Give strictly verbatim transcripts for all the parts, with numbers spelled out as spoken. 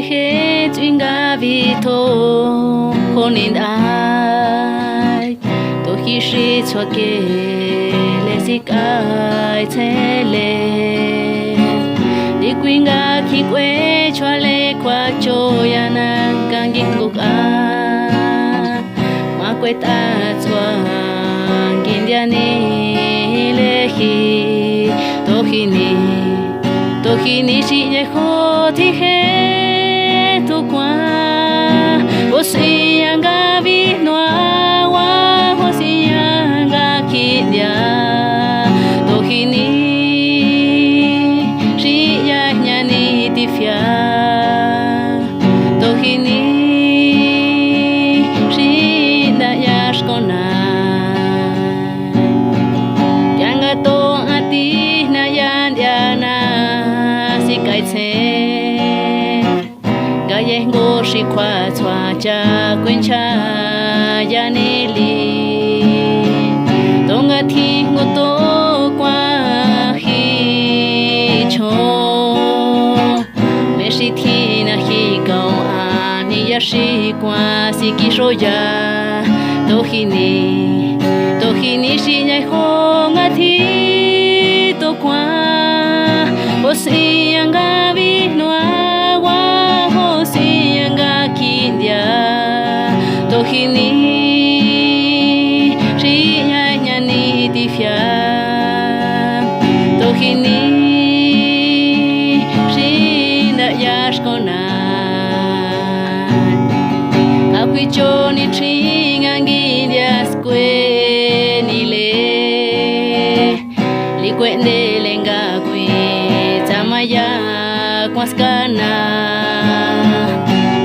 Je ts'ui nga bitho joni nt'ai, to ji xi tsjuake le sik'ai tjele. Li kui nga kjin k'ue chjua le kjua cho ya na ka ngi ku k'a. Ma k'ue t'a ts'ua ngi ndia ni le ji, to ji ni, to ji ni xi ye jo tji je tu kua. Ho si ya nga vi nua wa, ho si ya nga kjin ndia, to ji ni xi ya ña ni ti fia. To ji ni xi nda ya xko na. Ya nga to a ti na ya ndia na si kai tse. Nga ye ngo xi kjua tsua cha kuen cha ya ni li. To nga thi ngo to kua ji cho. Me xi tjin na ji kao a ni ya xi kua si ki xo ya. To ji ni, to ji ni xi ña jo nga thi to kua. Ho si ya nga vi nua wa, ho si ya nga kjin ndia. To ji ni xi ya ña ni ti fia. To ji ni xi nda ya xko na. A kui cho ni tjin nga ngi ndia skue ni le. Li kue nde le nga kui tsa ma ya kua ska na.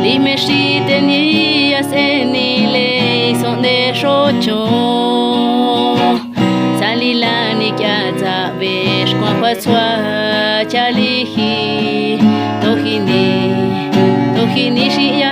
Li me xi te ni ya se ni le so nde xo cho. Sa li la ni k'ia tsa ve xkua kjua tsua cha li ji. To ji ni, to ji ni xi ya